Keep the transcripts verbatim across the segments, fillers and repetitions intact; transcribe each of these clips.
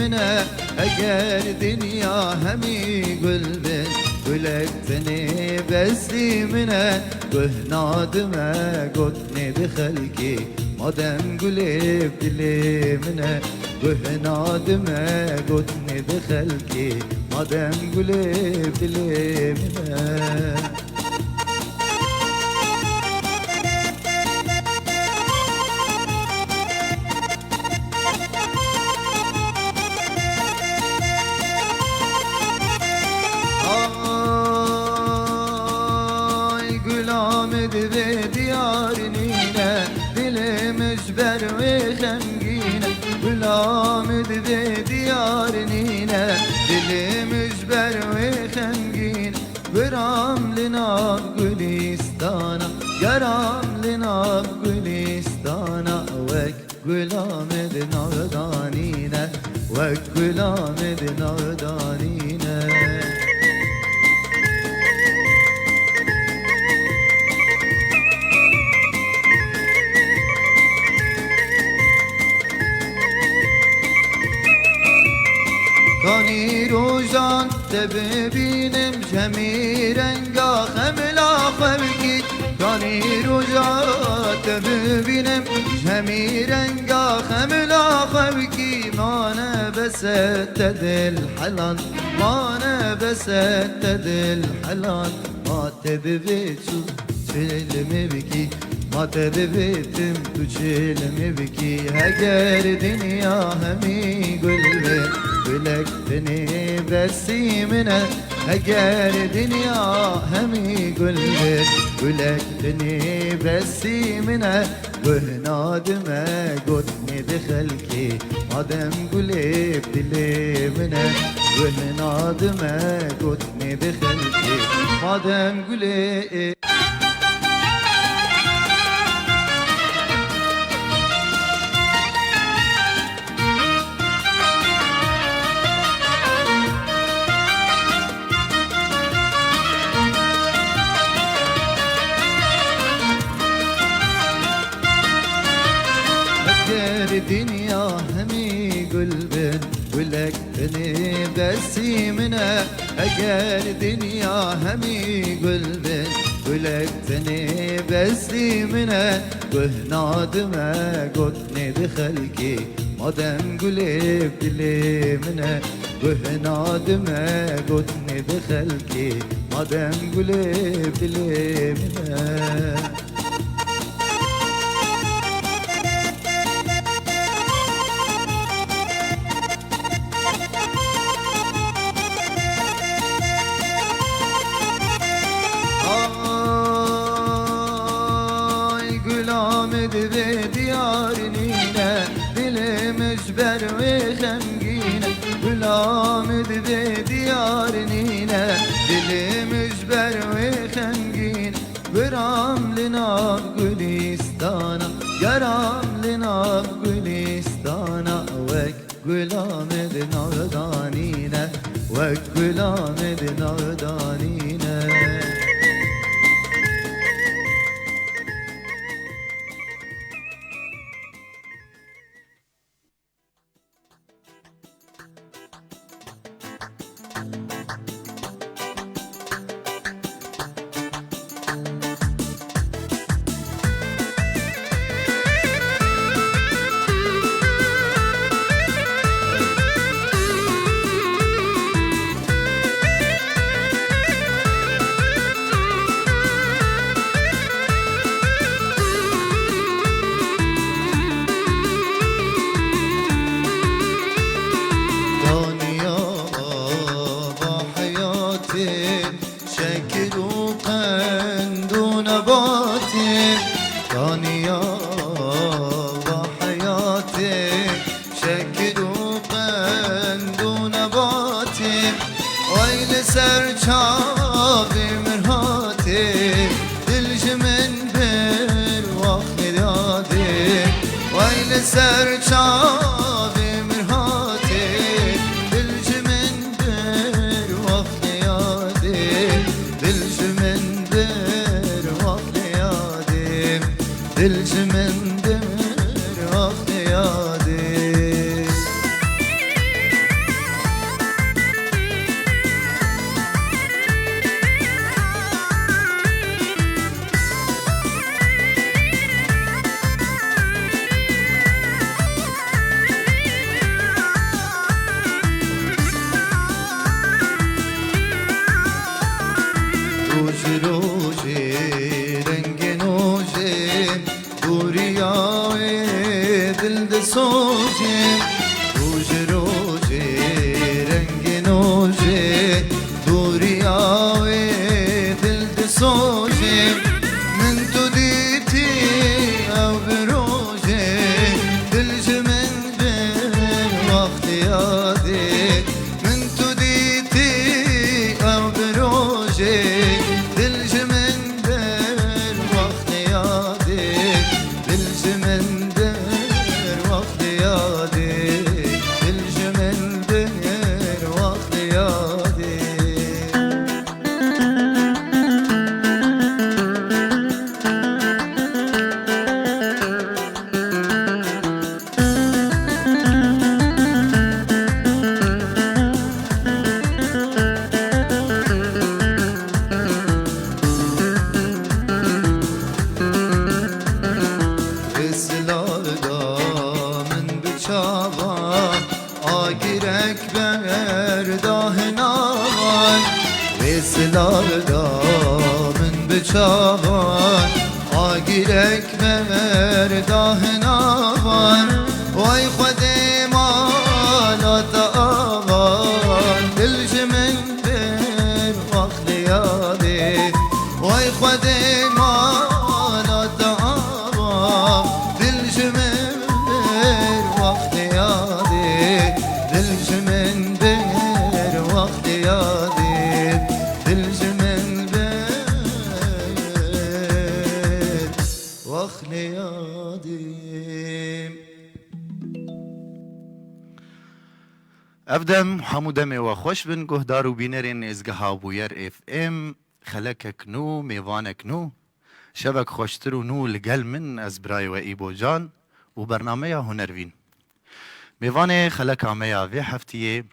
min e, eger dinya hemî gul bin, gulek tenê besî min e. Guh nadime gotinê di xelkê, madem gulê bi dilê min e. Guh nadime gotinê di xelkê, madem gulê bi dilê min e. Ay, gula min di vê diyar nîne, dilê min ji ber wê xemgîn e. Gula min di vê diyar nîne, dilê min ji ber wê xemgîn e. Giram li nav gulîstana, geram li nav gulîstana, wek gula min di nav danî ne, wek gula min di nav danî ne. Kanî rojan te bibînim, ji hemî renga xemla xwe bikî. Kanî roja te bibînim, ji hemî renga xemla xwe bikî. Mane bese te dil helan, mane bese te dil helan. Ma te divê çû çilimê bikî, ma te divê tim tu çilimê bikî. Heger dinya hemî gul be, gulek tenê besî min e. Heger dinya hemî gul be, gulek tenê besî min e. Guh nadime gotinê di xelkê, madem gulê bi dilê min e. Guh nadime gotinê di xelkê, madem gulê. Eger dinya hemî gul bin, gulek tenê besî min e. Eger dinya hemî gul bin, gulek tenê besî min e. Guh nadime gotinê di xelkê, madem gulê bi dilê min e. Guh nadime gotinê di xelkê, madem gulê bi dilê min e. Ay, gula min di vê diyar nîne, dilê min ji ber wê xemgîn e. Gula min di vê diyar nîne, dilê min ji ber wê xemgîn e. Giram li nav gulîstana, geram li nav gulîstana, wek gula min di nav danî ne, wek gula min di nav danî ne. Daniya va heyatê, şekil û qend û nebatê. Daniya va heyatê, şekil û qend û nebatê. Wey li ser çavê mirhatê, dil ji min bir wextê yadê. Wey li ser çavê mirhatê, dil ji min bir wextê yadê. Dil ji min bir wextê yadê. Dil ji min bir wextê yadê. Yadê min tu dîtî ew bi rojê, dil ji min der wextê yadê, dil ji min der wextê yadê, dil ji min der wextê yadê. Vê silav da min bi çavan, agirek berda hinavan. Vê silav da min bi çavan, agirek berda hinavan. Way Xwedê mala te avan, dil ji min bir wextê yadê. Way Xwedê mala te avan, dil ji min bir wextê yadê, dil ji min bir wextê yadê, dil ji min bir wextê yadê. Ev dem hemû demê we xweş bin, guhdar û bînerên êzgeha Bûyer F M, xelekek nû, mêvanek nû, şevek xweştir û nû li gel min, ez birayê we Îbo Can û bernameya Hunervîn. Mêvanê xeleka me ya vê heftiyê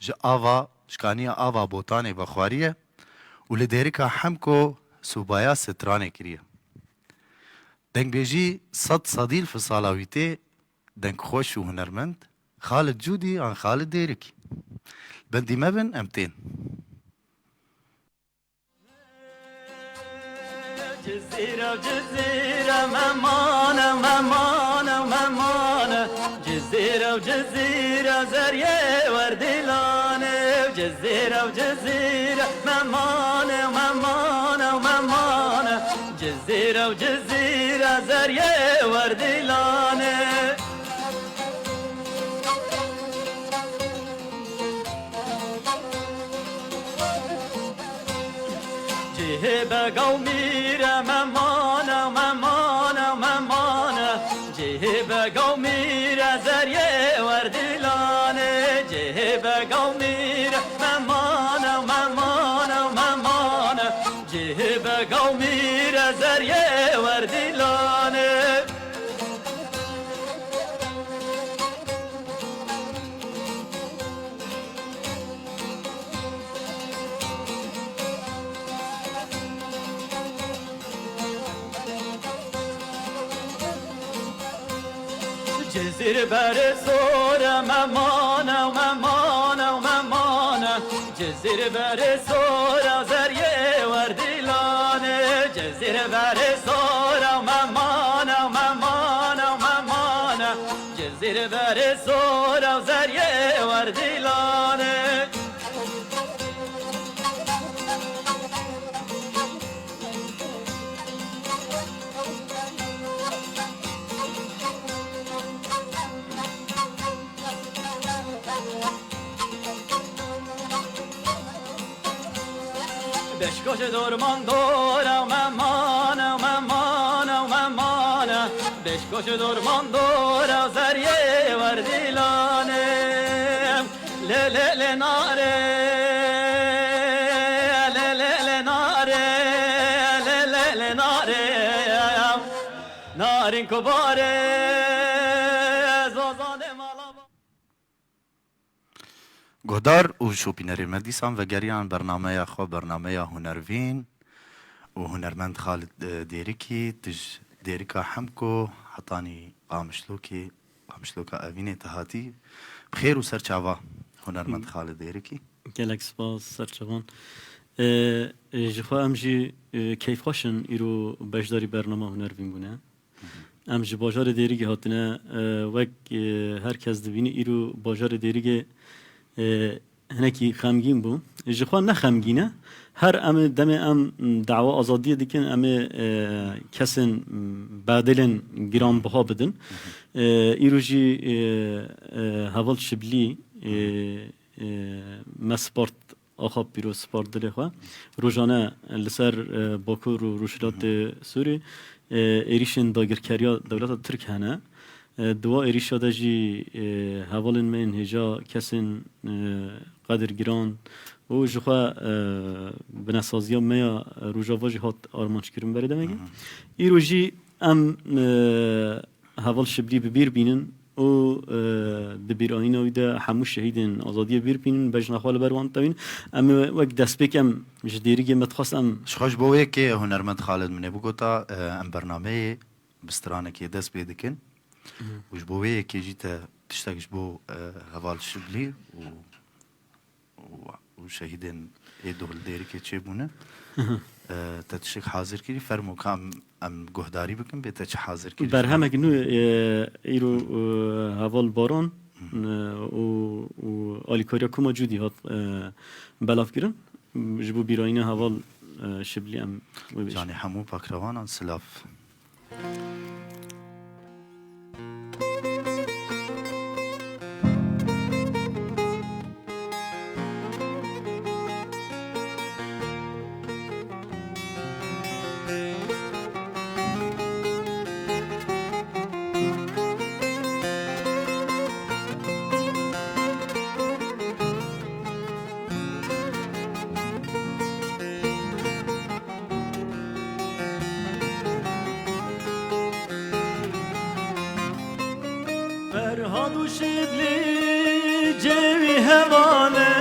ji Ava, ji kaniya Ava Botanê vexwariye û li Dêrika Hemko sûbaya Stranê kiriye. Dengbêjî sed sedî li fisala wî tê, dengxweş û hunermend, Xalid Cûdî an Xalid Dêrikî. Bendî me bin, em tên. Cizîra, Cizîra, memane, memane, memane. Cizîra, Cizîra, zeriyê werdîlane. Cizîra, Cizîra, memane, memane, memane. Cizîra, Cizîra, zeriyê werdîlane. Cihê bega û mîre memane, memane, memane. Cihê bega û mîre zeriyê werdîlane. Cihê bega û mîre memane, memane, memane. Cihê bega û mîre zeriyê werdîlane. Cizîr berê sore memane, memane, memane. Cizîr berê sora zeriyê werdîlane. Cizîr berê sora memane, memane, memane. Cizîr berê sora zeriyê werdîlane. Beşkoş dorman dora memane, memane, memane. Beşkoş dorman dora zeriyê werdîlane. Lê lê lê nare, lê lê lê nare, lê lê lê nare. Narîn kubare, zozanê mala. Guhdar û şopînerê me dîsan vegeriyan bernameya xwe, bernameya Hunervîn û hunermend Xalid, e, Dêrikî, tu ji Dêrika Hemko hetanî Qamişlokê, Qamişloka Evînê te hatî. Bi xêr û ser çava hunermend Xalid Dêrikî. Gelek spas, ser çavan. E, e, ji xwe em jî, e, keyfxweş in îro beşdarî bernama Hunervîn bûne. Em ji bajarê Dêrikê hatine, e, wek, e, her kes dibîne îro bajarê Dêrikê, e, hinekî xemgîn bû. Ji xwe ne xemgîn e. Her em ê demê em dawa azadiyê dikin, em ê, e, kesên, m, bedêlên giranbiha bidin. E, îro jî, e, e, heval Şiblî, e, e, me spart axa pîroz, spart dilê xwe. Rojane li ser, e, Bakur û Rojhilatê Sûrî, e, êrîşên dagirkeriya dewleta Tirk hene. E, di wa êrîşa de jî, e, hevalên me yên hêja kesên, e, qedirgiran û jixwe, e, binesaziya me ya Rojava jî hat armanc kirin berê demekê. Îro jî em, e, heval Şiblî bi bîr bînin û, e, di bîrayîna wî de hemû şehîdên azadiyê bîr bînin, bejna xwe li ber wan tewîn. Em ê wek destpêk em ji Dêrikê me dixwest em Ji xwe ji bo wê yekê hunermend Xalid min ê bigota, e, em bernameyê bi stranekê dest pê dikin. Û ji bo wê yekê jî te tiştek ji bo, e, heval Şiblî û, û, û şehîdên ê doh li Dêrikê çêbûne. E, te tiştek hazir kirî, fermo ka em, em guhdarî bikin, bê te çi hazir kirî? Berhemek nû, e, îro, e, heval Baran, e, û, û alîkariya Kuma Cûdî hat, e, belavkirin. Ji bo bîrayîna heval, e, Şiblî em wê bêjin. Canê hemû bakrawanan silav. Ferhad û Şiblî cêwî heval e,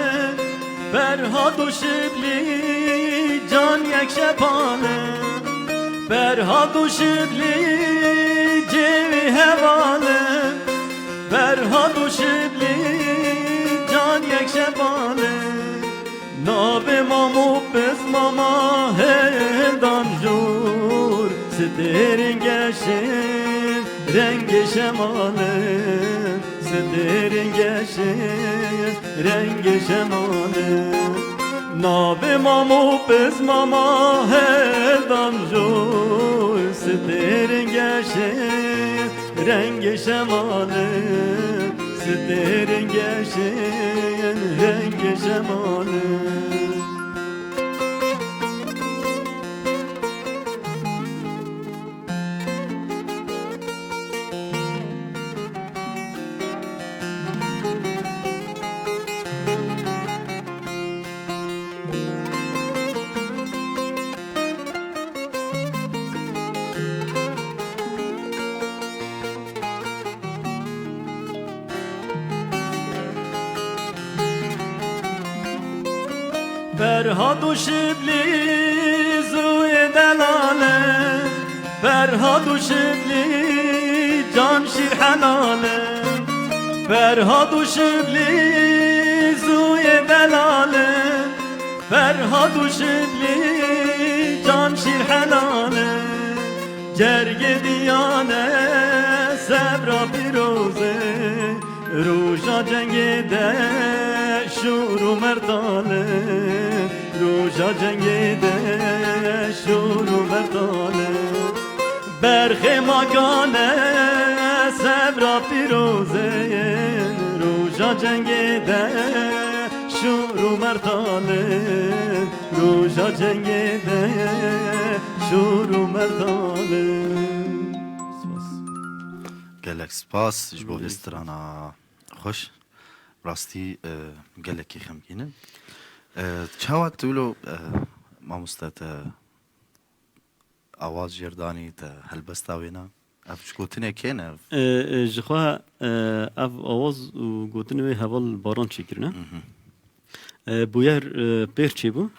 Ferhad û Şiblî can yek şepal e. Ferhad û Şiblî cêwî heval e, Ferhad û Şiblî can yek şepal e. Navê mam û piz mama hêldan jor, stêrên geşên rengê şemal in, stêrên geşên rengê şemal in. Navê mam û piz mama hêldan jor, stêrên geşên rengê şemal in, stêrên geşên rengê şemal in. Ferhad û Şiblî zûyê delal in, Ferhad û Şiblî can şîr helal in. Ferhad û Şiblî zûyê delal in, Ferhad û Şiblî can şîr helal in. Cergê diyane sevra pîroz e, roja cengê de şûr û mertal e, roja cengê de şûr û mertal e. Berxê makane sevra pîroz e, roja cengê de şûr û mertal e, roja cengê de şûr û mertal e. Spas. Gelek spas ji bo vê strana xweş. Rastî, e, gelekî xemgîn in. E, çawa tu wilo, e, mamoste te awaz jêr danî, te helbesta wêna? Ev ji gotinê kê ne ev? E, e, ji xwe, e, ev awaz û gotinê wê heval Baran çêkirine. Mhm. E, bûyer, e, pêr çêbû. Mhm.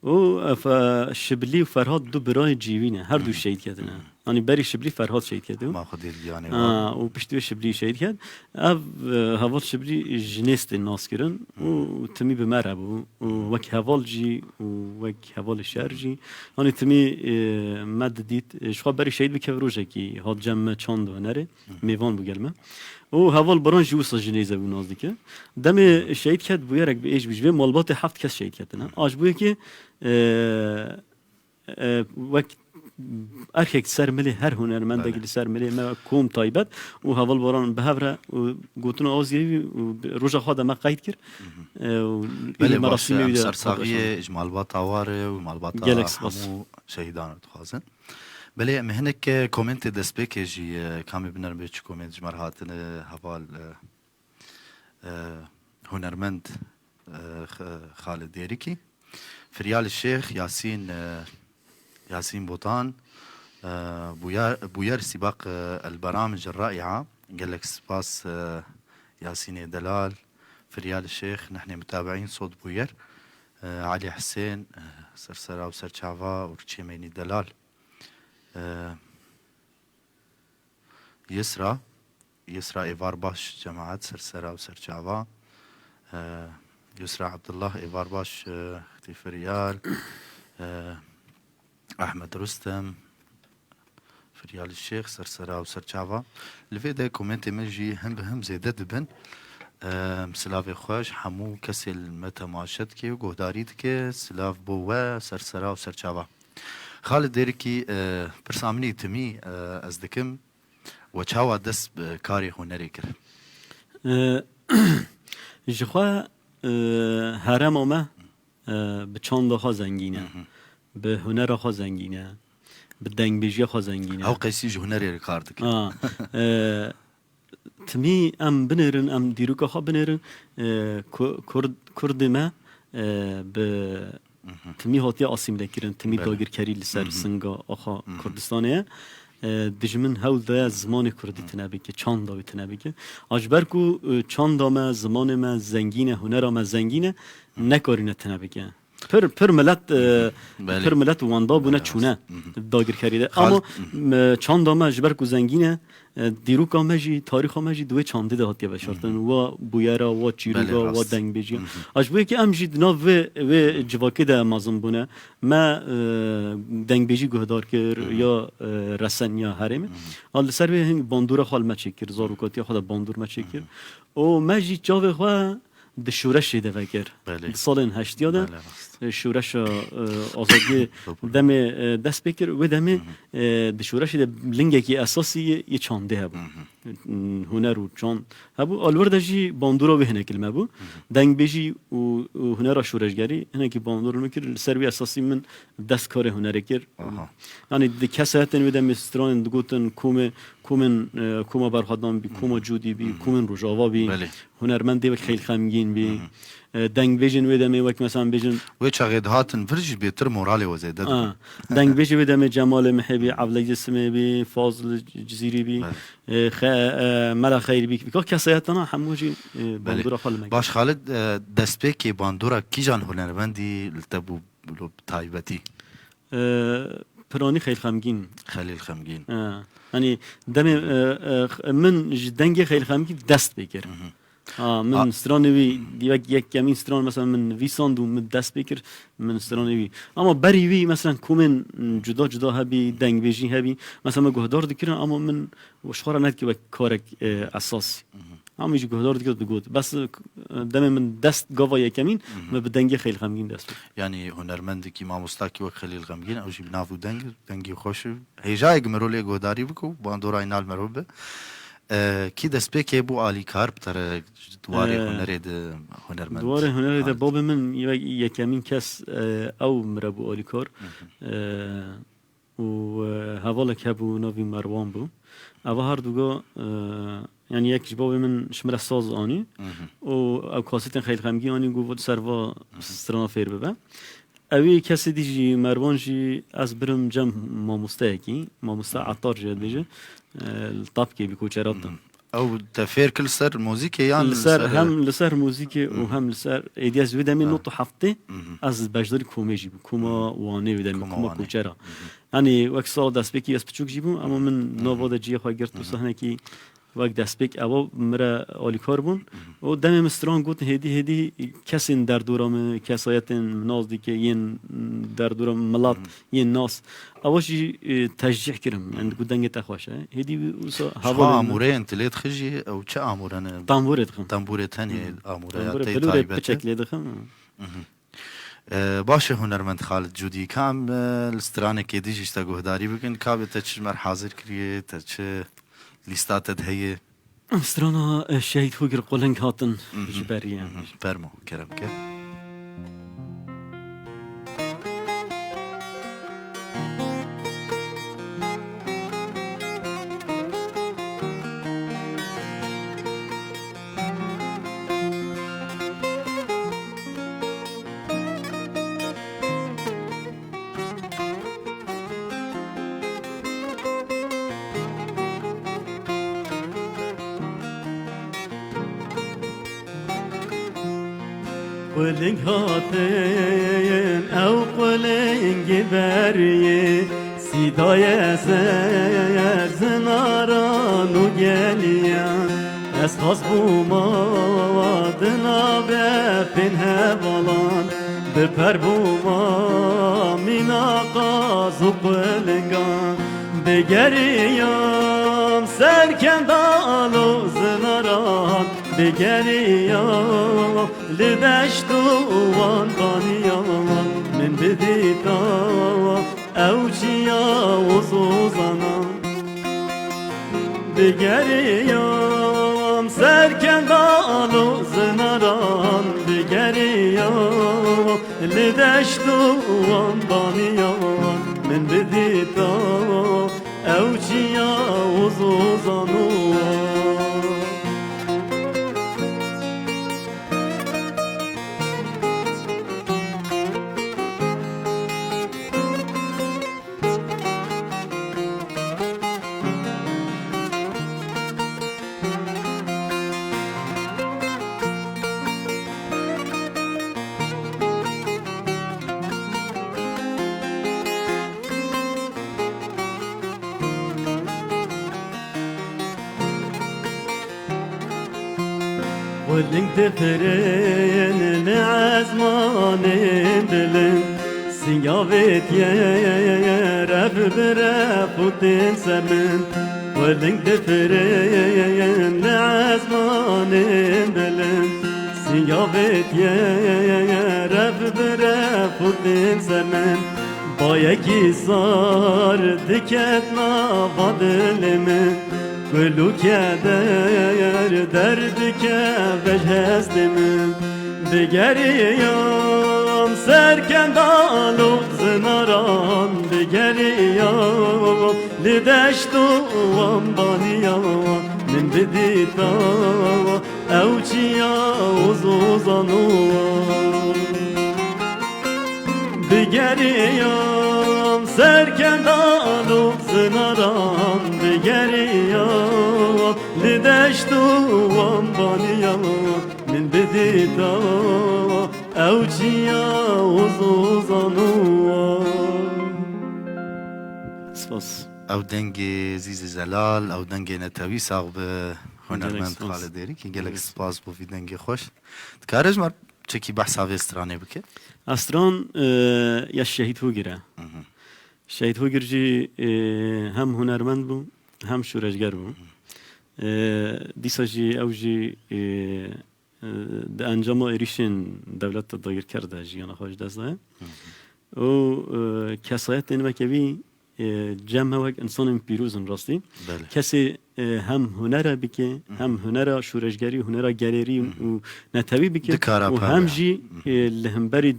Û, e, Fe-, Şiblî û Ferhat du birayê cîvî ne. Her du Mhm. şehîd ketine. Mhm. Yanî berî Şiblî Ferhat şehîd ketibû. Ma Xwedê li giyanê Ha, wan. Û piştî wê Şiblî şehîd ket. Ev, e, heval Şiblî ji nêz tê nas kirin û Mhm. timî bi me re bû. Û Mhm. wek heval jî û wek hevalê şer Mhm. jî. Yanî timî, e, me didît. E, ji xwe berî şehîd bikeve rojekî hat cem me çand û hunerê. Hı. Mêvan bû gel me. Û heval Baran jî wisa ji nêze bû nas dike. Demê şehîd ket bûyerek bi êş bû ji vê malbatê heft kes şehîd ketine. Hı. A ji bo yekê, e, e, wek erkek ser milê her hunermendek Belê. li ser milê me kom taybet û heval baran bi hev re û gotina Aziyevî û bi roja xwe de me qeyd kir. Hı hı. E, û Belê, îlê baş e, merasîmê em wî de sersaxiyê ji malbata ware û malbata Gelek spas. hemû şehîdan dixwazin. Belê, em hinek, e, komentê destpêkê jî, e, kamê binerin bê çi koment ji me re hatine, heval, e, e, hunermend, e, X-, Xalid Dêrikî. Firyal Şêx, Yasîn, e, Yasîn Botan, e, Bûyer, Bûyer Sîbaq, e, El Beram ji Reya. Gelek spas, e, Yasînê Delal, Firyal Şêx, nehnê mutabeîn Sot Bûyer, e, Elî Hisên, e, Sersera û Serçava û Çêmênî Delal. E, Yisra, Yisra êvar baş cemaet Sersera û Serçava. E, Yisra Abdullah êvar baş, e, Xitî Firyal, e, Ahmed Rustem, Firyal Şêx, Sersera û Serçava. Li vê de komentê me jî hin bi hin zêde dibin. E, silavê xweş hemû kesê li me temaşe dike û guhdarî dike. Silav bo we, Sersera û Serçava. Xalid Dêrikî, e, pirsa min î timî, e, ez dikim, we çawa dest bi karê hunerê kir? E, ji xwe, e, herema me, e, bi çanda xwe zengîn e, Hı hı. bi hunera xwe zengîn e, bi dengbêjiya xwe zengîn e. Ew qeysî ji hunerê re kar dike. A, e, timî em binêrin, em dîroka xwe binêrin, e, ku-, kurd, kurdê me, e, bi Mhm. timî hatiye asîmlekirin, timî Belê. dagirkerî li ser Mhm. singa axa Mhm. Kurdistanê ye. E, dijmin hewl daye zimanê kurdî Mhm. tune bike, çanda wî tune bike. A ji ber ku, e, çanda me, zimanê me zengîn e, hunera me zengîn e, Mhm. nekarîne tune bike. Pir, pir milet, e, Belê. pir milet wenda bûne Belê, çûne rast. Mhm. dagirkerî de. Xal- Ama, Mhm. me, çanda me ji ber ku zengîn e, e, dîroka me jî, tarîxa me jî di wê çandê de hatiye veşartin. Mhm. Wa bûyera, wa çîroka, Belê, wa rast. dengbêjiya. Mhm. A ji bo yekê em jî di nav vê, vê civakê de mezin bûne. Me, e, dengbêjî guhdar kir, Mhm. ya, e, resen ya herêmê. Mhm. A li ser wê hing bandora xwe li me çêkir, zarokatiya xwe de bandor me çêkir. Mhm. Û me jî çavê xwe di şoreşê de vekir. Belê. Di salên heştiya de, Belê, rast. e, şoreşa, e, azadiyê Doğru. demê, e, dest pê kir, wê demê, Hı hı. e, di şoreşê de lingekî esasî yê, yê çandê hebû. Hı hı. Huner û çand hebû. A li wir de jî bandora wê hinek li me bû. Hı hı. Dengbêjî û, û hunera şoreşgerî hinekî bandor li min kir. Li ser wî esasî min dest karê hunerê kir. Aha. Yanî di kesayetên wê demê stranên digotin komê, komên, e, koma berxwedan bî, koma Hı hı. cûdî bî, Hı hı. komên rojava bî, Belê. hunermendê wek Xeyl Xemgîn bî. Hı hı. E, dengbêjên wê demê wek mesela bêjin Wê çaxê dihatin vir jî bêtir moralê we zêde dibû. Ha, dengbêjê wê demê Cemalê Mihê bî, Hı hı. Evleyê Simê bî, Fazil Cizîrî bî, Belê. e, xe-, e, Mela Xeyr bî. Bika kesayetana hemû jî, e, Belê. bandora xwe li me Baş Xalid, e, destpêkê bandora kîjan hunermendî li te bû, bû taybetî? E, Piranî Xeyl Xemgîn. Xelîl Xemgîn. E, yanî demê, e, e, x-, min ji dengê Xeyl Xemgîn dest pê kir. Hı hı. Ha, min A- stranê wî, wek yekemîn stran mesela min nivîsand û min dest pê kir, min stranê wî. Ama berî wî mesela komên cuda cuda hebî, dengbêjî hebî. Mesela me guhdar dikirin ama min ji xwe re nedikir wek karek, e, esasî. Hı hı. Ama jî guhdar dikir digot. Bes, e, demê min dest gava yekemîn, Hı hı. me bi dengê Xeyl Xemgîn dest pê kir. Yanî hunermendekî, mamostakî wek Xelîl Xemgîn, ew jî bi nav û deng, dengî xweş û hêjayek mirolê guhdarî bike û bandora Înal merhûb be. E, kî destpêkê bû alîkar bi te re di warê E, hunerê de hunermend di warê hunerê de hatiye? Babê min ye-, yekemîn kes, e, ew min re bû alîkar. Hı hı. E, û, e, hevalek hebû, navî Merwan bû. Eva her duga, e, yanî yek ji bavê min ji min re saz anî Hı hı. û ew kasetên Xeyl Xemgî anî, got, "Ser va Hı hı. strana fêr bibe." Ewî kesê dî jî, Merwan jî, ez birim cem mamosteyekî, mamoste Hı hı. Etar jê dibêje, e, li Tapkê bî, koçerat Hı hı. in. Ew te fêr kir li ser muzîkê yan Li li ser, ser, hem li ser muzîkê û Hı hı. hem li ser êdî ez wê demê Ha. nod û heftê Hı hı. ez beşdarî komê jî bûm. Koma Hı hı. Wanê wê demê, Koma koma Wanê. Koçera. Hı hı. Yanî wek sala destpêkî ez piçûk jî bûm, ama min Hı hı. nava de cihê xwe girt û Hı hı. sahnekî wek destpêk ewa min re alîkar bûn. Hı hı. Û demê min stran got, hêdî hêdî kesên derdora min, kesayetên min nas dike yên derdora min, milat Hı hı. yên nas. Ewa jî, e, teşcîh kirim. Hı hı. Yani ku dengê te xweş e. Hêdî wî wisa Ji xwe hevalên min. amûreyên tu lê dixî jî ew çi amûre ne? Tambûrê dixim. Tambûrê tenê Hı. amûreya Tambûrê te bilûrê taybet e? piçek lê dixim. Hı hı. E, baş e, hunermend Xalid Cûdî, ka em, e, li stranekê dî jî ji te guhdarî bikin, ka bi te çi ji me re hazir kiriye, te çi lîsta te de heye? Strana, e, Şehîd Hogir Quling hatin Mhm, ji berî ye. mhm. Fermo, kerem ke. Quling hatin ew qulingî beriyê, sîdayê ser zinaran û geliyan. Ez xas bûma di navê pên hevalan, bi per bûma mîna qaz û qulingan. Digeriyam ser kendal û zinaran, digeriyam li deşt û wan baniyan. Min bidîta ew çiya û zozana. Digeriyam ser kendal û zinaran, digeriyam li deşt û wan baniyan. Min bidîta ew çiya û zozana. Quling difirin li ezmanên bilind, singavê tiyê rev bi rev xutin ser min. Quling difirin li ezmanên bilind, singavê tiyê rev bi rev xutin ser min. Bayekî sar diket nava dilê min. Gul û keder derdikeve ji hestê min. Digeriyam ser kendal û zinaran, digeriyam li deşt û wan baniyan. Min bidîta ew çiya û zozan û wan. Digeriyam ser kendal û zinaran, digeriyam li deşt û wan baniyan. Min bidîta ew çiya û zozan û wan. Spas. Ew dengê zîzî zelal, ew dengê netewî, sax bi hunermend Xalid Êrîkî. Gelek spas bo vî dengê xweş. Dikare ji me çekî behsa vê stranê bike? Ev stran, e, ya Şehîd Hogir e. Mhm. Şehîd Hogir jî, e, hem hunermend bû, hem şoreşger bû. Mhm. E, dîsa jî ew jî, e, e, di encama êrîşên dewleta dagirker de jiyana xwe ji dest daye. Mhm. Û, e, kesayetên weke wî, e, cem me wek insanên pîroz in rastî. Belê. Kesê, e, hem hunere bike, Mhm. hem hunera şoreşgerî, hunera gerêrî Mhm. û netewî bike Dikara û hem parve. jî, Mhm. e, li hemberî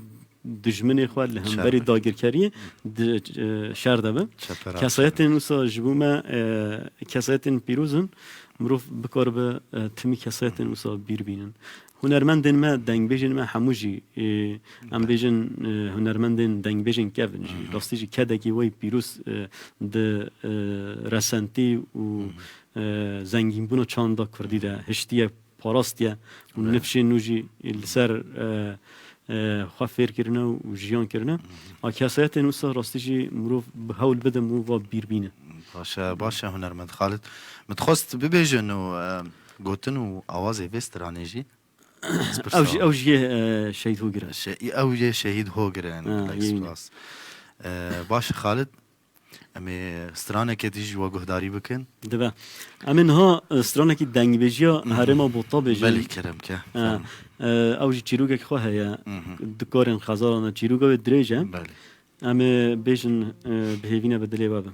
dijminê xwe, li hemberî Çer be. dagirkeriyê di, e, şer de be. Çeper Kesayetên wisa ji bo me, e, kesayetên pîroz in. Mirov bikaribe, e, timî kesayetên wisa bîr bînin. Hunermendên me, dengbêjên me hemû jî, e, em Be. bêjin, e, hunermendên dengbêjên kevin jî. Mhm. Rastî jî kedekî wey pîroz, e, di, e, resentî û, Mhm. e, zengînbûna çanda kurdî de hiştiye, parastiye û Be. nifşên nû jî li ser, e, e, xwe fêr kirine û jiyan kirine. Mhm. A kesayetên wisa rastî jî mirov bi hewl bide mirov va bîr bîne. Baş e, baş e, hunermend Xalid. Min dixwest bibêjin û, e, gotin û awazê vê stranê jî. Ew jî, ew jî yê, e, Şehîd Hogir e. Şe-, ew yê Şehîd Hogir e, Ha, gelek yê yî. spas. E, baş e, Xalid. Em ê stranekê dî ji we guhdarî bikin. Dibe. Em ê niha, e, stranekî dengbêjiya Herêma Bota bêjin. Belê, kerem ke. E, Fermo. E, ew jî çîrokek xwe heye. Di karên xezalan de çîroka wê dirêj e. Belê. Em ê bêjin, e, bi hêvî ne bi dilê we be.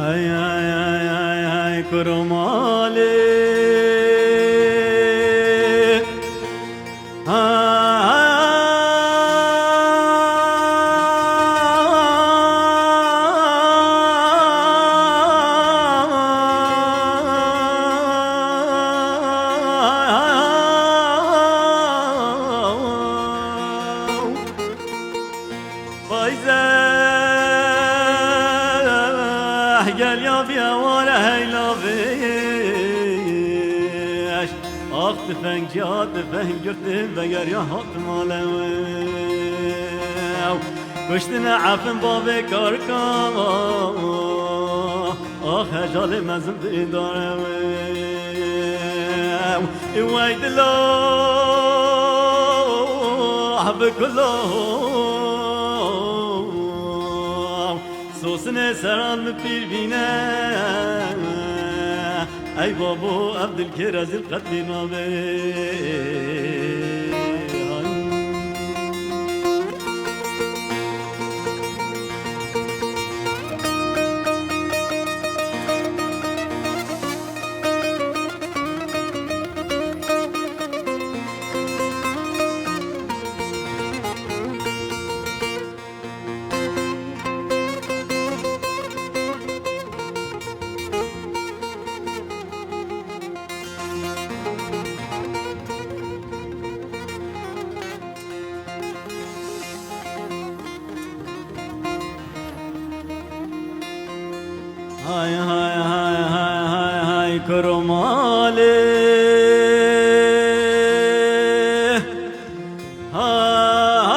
Hey, hey, hey, hey, hey, kurmalê. Fayze gel ya vî eware heylavêş. Ax tifeng ciya tifeng girtin veger ya hat malew. Kuştine efin bavê karka. Ax hejalê mezin dîdare we. Wey dilo, ah bi kulo. Sosinê seran bi pîr bîne. Ey babo, ev dilkê rezîl qet bî nabe. Hay, hay, hay, hay, hay, kurmalê. Ha, ha, ha.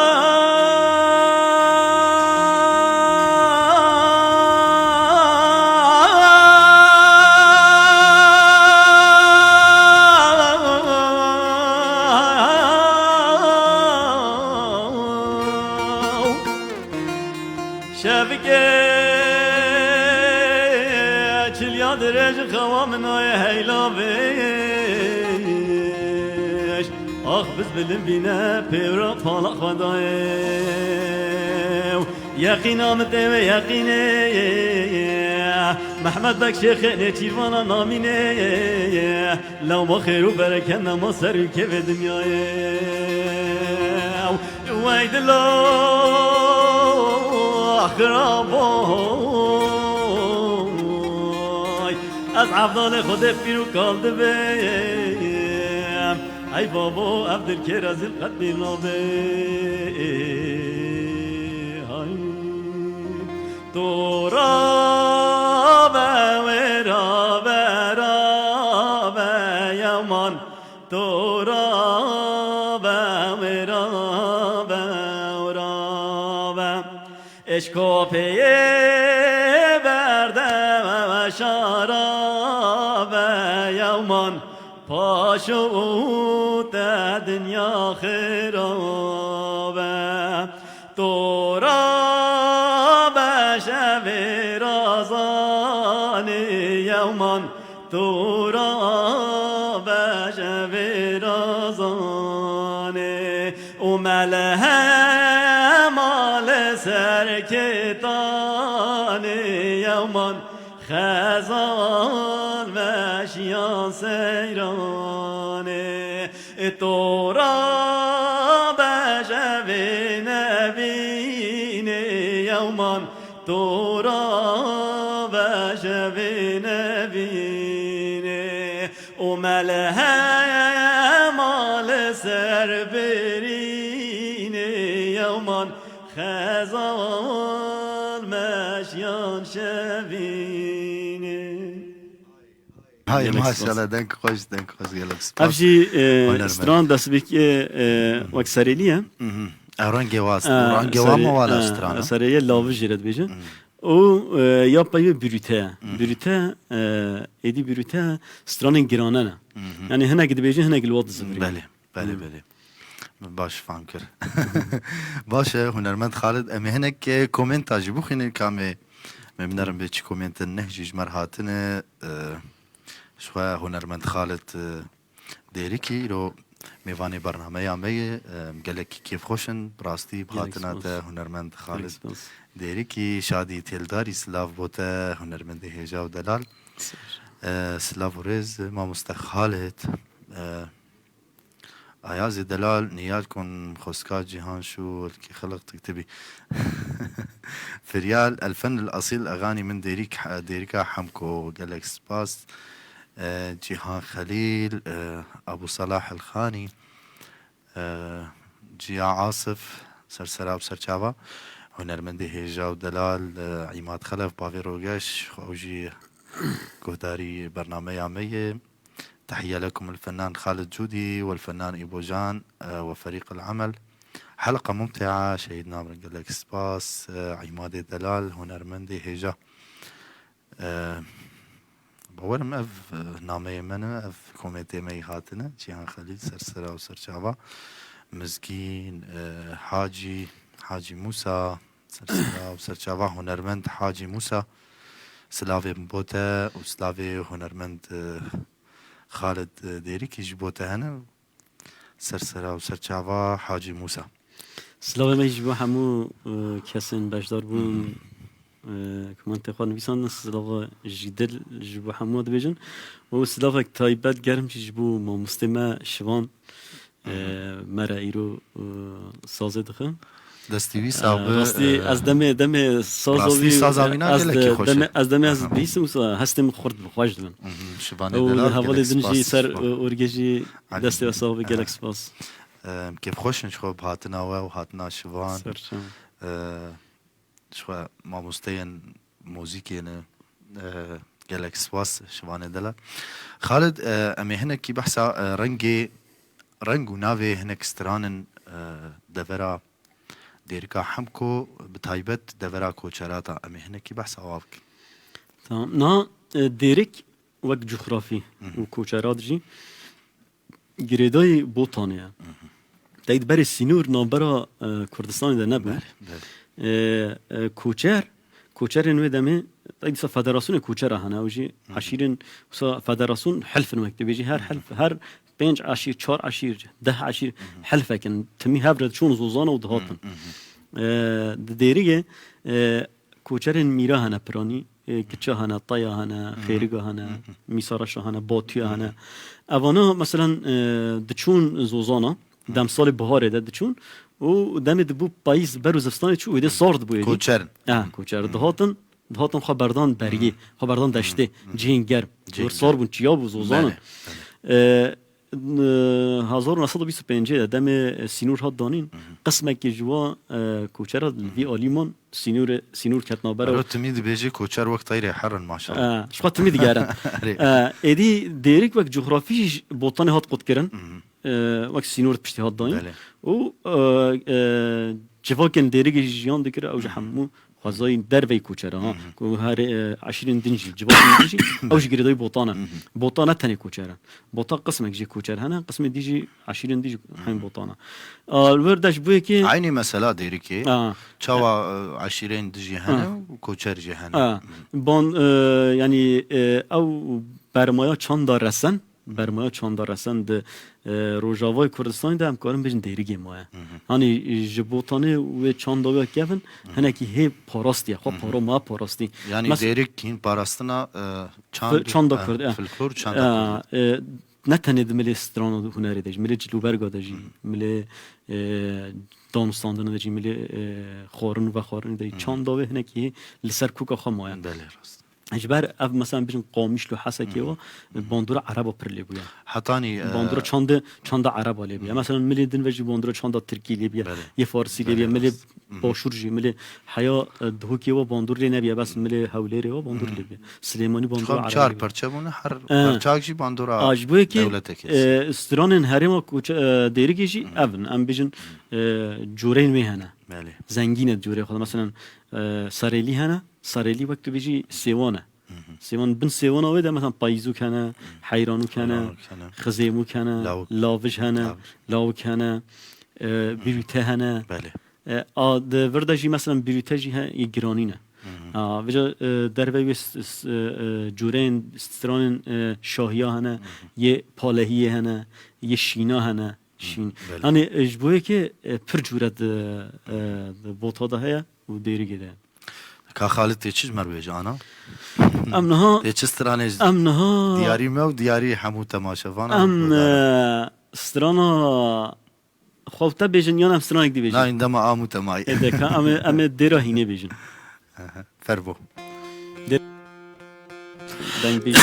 Şevke çilya dirêj xewa min ayê heylavêş. Ax biz bilim bîne pêvra pala xwe dayê. Yeqîna min tê wê yeqînê. Mehmet Bek Şêxê Nêçîrvana namînê. Lewma xêr û bereket nema ser û kevê dinyayê. Wey dilo xiraboy, ez evdalê Xwedê pîr û kal dibêm. Ey babo, ev dilkê rezîl qet bîr nabe. Hay. To rabe wê rabe, rabe yeman. To rabe wê rabe, rabe. Eşko peyê berde şarabe yeman. Paşo te dinya xêrabe. To rabe şevê razanê yewman, to rabe şevê razanê û melhema li ser kêtanê yewman. Xezal veşiya seyranê, to rabe şevê nevînê yewman, to rabe şevê nevînê û melhem Ser birînê yewman xezal meşyan şevînê. Hay, gelek spas. Maşallah, denk xweş, denk xweş, gelek spas. Ev jî, e, Hunermend. Stran destbîkê, e, wek serêlî ye. Mhm. E, rengê wa, e, rengê wa serê-, ma wala e, strana. Serê ye lavijê re dibêje. Mhm. Û, e, ya peyvê brute ye. Mhm. Brute, e, êdî brute stranên girane ne. Mhm. Yani hinek dibêje, hinek li wa dizivirî. Belê, belê, belê. Baş fam kir. Baş e, hunermend Xalid. Em ê hinek, e, komenta jî bixwînin, ka em ê, em ê binerin bê çi komentin neh jî ji me re hatine. E, ji xwe hunermend Xalid, e, Dêrikî, îro mêvanê bernameya me ye. Em gelekî kêfxweş in, bi rastî bi hatina te, hunermend Xalid Dêrikî. Şadî Têldarî, silav bo te, hunermendê hêja û delal. E, silav û rêz, mamoste Xalid. E, Ayazê delal, niyal kun xoska cîhan şû, welkî xelq tiktibî. Firyal, el fen el asîl, exanî min Dêrîk, Dêrîka Hemko, gelek spas. E, Cîhan Xelîl, e, Abu Salah el Xanî, e, Ciya Asif, sersera û serçava, hunermendê hêja û delal, e, Îmad Xelef, bavê Rogeş, ew jî guhdarî bernameya me ye. تحية لكم الفنان خالد جودي والفنان إيبو جان، آه، وفريق العمل. حلقة ممتعة، şehîd Namrin gelek spas, e, Îmadê Delal, hunermendê hêja. E, bawerim ev, e, nameyê me ne, ev komentê me yî hatine. Cîhan Xelîl, sersera û serçava. Mizgîn, e, Hacî, Hacî Mûsa, sersera û serçava hunermend Hacî Mûsa. Silavê min bo te û silavê hunermend, e, Xalid, e, Dêrikî ji bo te hene. Sersera û serçava Hacî Mûsa. Silavê me ji bo hemû, e, kesên beşdar bûn, e, komentê xwe nivîsandin. Silava ji dil ji bo hemû dibêjin. Û silavek taybet germ jî ji bo mamostê me Şivan, e, me re îro, e, sazê dixe. Destî wî sax be. Rastî, e, ez demê, demê saza wî, saza wî na ez gelekî xweş e. Ez demê ez bihîsim, wisa hestê min xurt dibin, xweş dibin. Mhm, Şivanê Delal, gelek spas. Ew hevalê din jî ser, e, orgê jî destê we sax be, gelek spas. Em kêfxweş in ji xwe bi hatina we û hatina Şivan. Ser çav. E, Ji xwe mamosteyên muzîkê ne, e, gelek spas Şivanê Delal. Xalid, e, em ê hinekî behsa, e, rengê, reng û navê hinek stranin, e, devera Dêrika Hemko, bi taybet devera Koçerata, em ê hinekî behsa wa bikin. Tamam. Na, e, Dêrik wek coxrafî û koçerat jî girêdayî Botanê ye. Tey di berê sînor navbera, e, Kurdistanê de nebû. Belê, belê. E, e, koçer, koçerên wê demê, tey dîsa federasyonê koçera hene, ew jî eşîrên, wisa federasyon helf in wek dibêjî, her helf, her pênc eşîr, çar eşîr, deh eşîr helfek in, timî hev re diçûn zozana û dihatin. E, di Dêrikê, e, koçerên mîra hene piranî, e, Kiça hene, Taya hene, Xêriga hene, Mîsa Reşa hene, Batuya hene. Evana, meselen, e, diçûn zozana, demsalê biharê de diçûn û demê dibû payîz, ber û zivistanê çû, wê dê sar dibû êdî. Koçer in. Ha, koçer. Dihatin, dihatin xwe berdan bergê, xwe berdan deştê, cihên germ. Cihên germ. Sar bûn, çiya bû, zozan in. Belê, belê. E, N-, hezar û neh sed û bîst û pêncê de demê, e, sînor hat danîn, qismekî ji wa, e, koçera li vî alî man, sînorê, sînor ket navbera. Ero timî dibêjê koçer wek teyrê herin maşallah. E, ji xwe timî digerin. Erê. E, êdî Dêrik wek coxrafî jî Botanê hat qutkirin. E, wek sînor piştî hat dayîn. Belê. Û, e, e, civakên Dêrikê jî jiyan dikir, ew ji hemû xwezayî derveyî koçera, ha. Ku her, e, eşîrên din jî, civakên din jî, ew jî girêdayî Botan e. Botan ne tenê koçer e. Botan qismek jê koçer hene, qismê dî jî, eşîrên dî jî hemî Botan e. A, li wir de ji bo yekê Eynî mesela Dêrikê. A. Çawa, e, eşîrên din jî hene û koçer jî hene. A. Ban, e, yanî, e, ew bermaya çanda resen, bermaya çanda resen di, e, Rojavayê Kurdistanê de em karin bêjin Dêrikê maye. Hanî ji Botanê wê çanda wê kevin, hinekî hê parastiye, xwe para ma parastî. Yanî Mes- Dêrik hîn parastina, e, çand, Fi-, çanda e, Kurd, e. Folklor çanda E, Kurd. E, ne tenê di milê strana û hunerê de jî, milê cilûberga de jî, milê, e, danûstandina de jî, milê, e, xwarin û vexwarinê de jî, çanda wê hinekî hê li ser koka xwe maye. Belê, rast. Ji ber ev, mesela, bijin Qamişlo, Hesekê wa, bandora Ereba pir lê bûye. Hetanî, e, bandora çanda, çanda Ereba lê bûye. Mesela, milê din ve jî bandora çanda Tirkî lê bûye, belê, yê Farsî lê bûye, belê, milê başûr jî, milê heya, e, Duhokê wa bandor lê nebûye, bes milê Hewlêrê wa bandor lê bûye. Silêmanî bandora Ereba çar lê bûye. Perçe bûne, her, e, perçak jî bandora, a, ji bo yekê, dewletekê, e, stranên herêma Koçe-, e, Dêrikê jî ev in. Em bijin, e, coreyên wê hene. Belê. Zengîn e coreyê xwe. Mesela, e, Sarêlî hene. Sarêlî wek tu bêjî sêwan e. Sêwan, bin sêwana wê de mesela payîzûk hene, heyranûk hene, xizêmûk hene, lawik, lawij hene, lawik, lawik hene, e, bîrûte hene. Belê. E, a, di vir de jî mesela bîrûte jî he, yê giranî ne. A, vêca, e, dervey wê s-, s-, e, e, cûreyên stranên, e, şahiya hene, yê palehiyê hene, yê şîna hene. Şîn. Belê. Yanî, e, ji bo yekê, e, pir cûre di, e, di bota de heye û Dêrikê de. Ka Xalid tê çi ji me re bêje, ana? Em niha, tê çi stranê ji em niha diyarî me û diyarî hemû temaşevana em, bidane? E, strana xwe te bêjin yan em stranek dî bêjin? Na, îndema am û temayê. Ê, de ka em ê, em ê dêra hînê bêjin. Aha, fermo. Deng bêjî.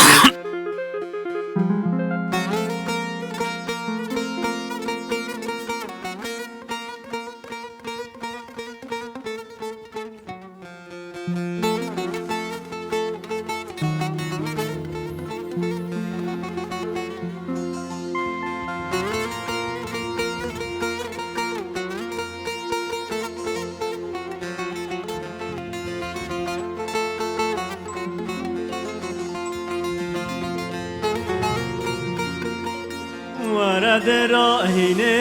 Were derahînê,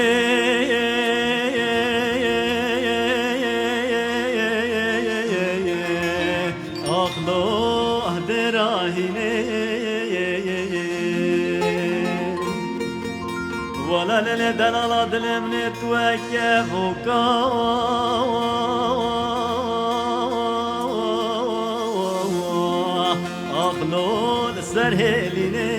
axlo derahînê. Wala lele delala dilê min ê tu weke voka. Axlo li ser hêlînê.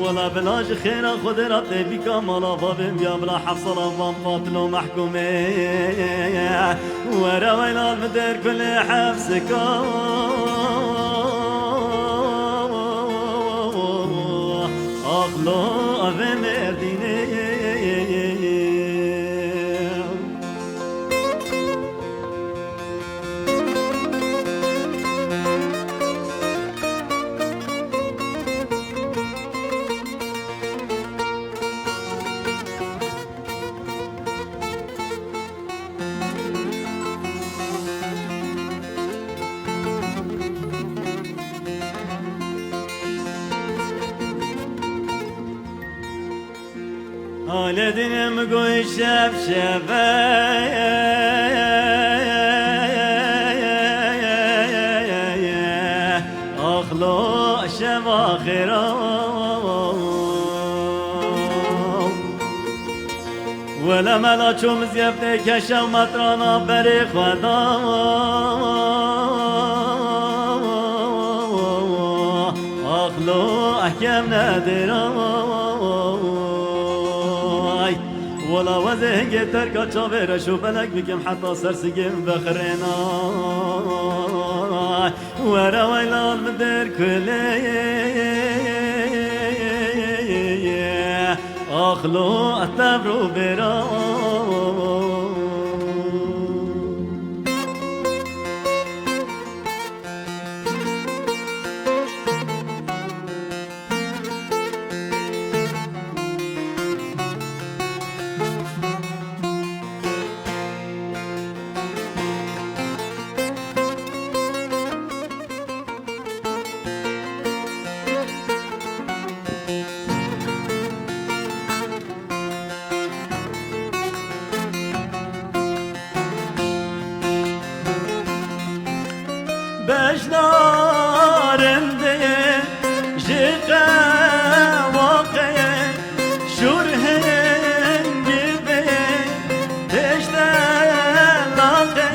Wala bila ji xêra Xwedê re tê bîka mala bavê min ya bila heft sala van qatilo mehkûmê. Were weylal min der kulê hefsika. Axlo evê mêrdînê. Halê dinim goy şev şeve. Axlo şeva xêra. Wele mela çû mizyefte keşew metrana berê xwe da. Axlo ehkem nedêra. Wela wezê hingê terka çavê reş û belek bikim heta ser sigê min vexirêna. Were weylal min der kulê. Axlo tev rû bêra. Bejna rindê ji qewaqê şûr hingî bê pêşte laqê.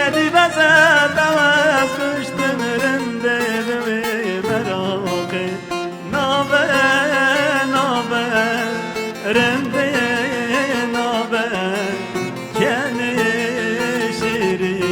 Êdî beze te wez kuştin rindê bi wê meraqê. Nabe, nabe, rindê nabe, kenê şêrî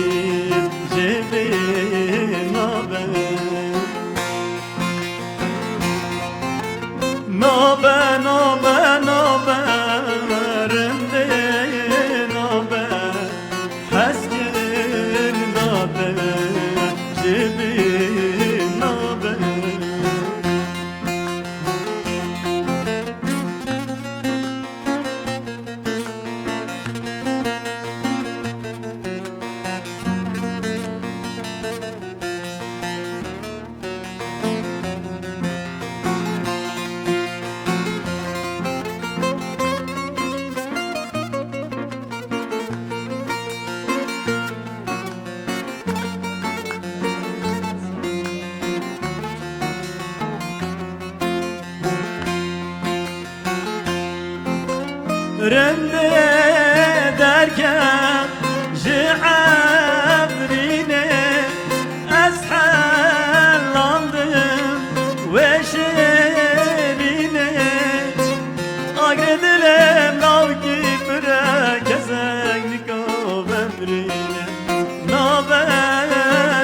Nabe,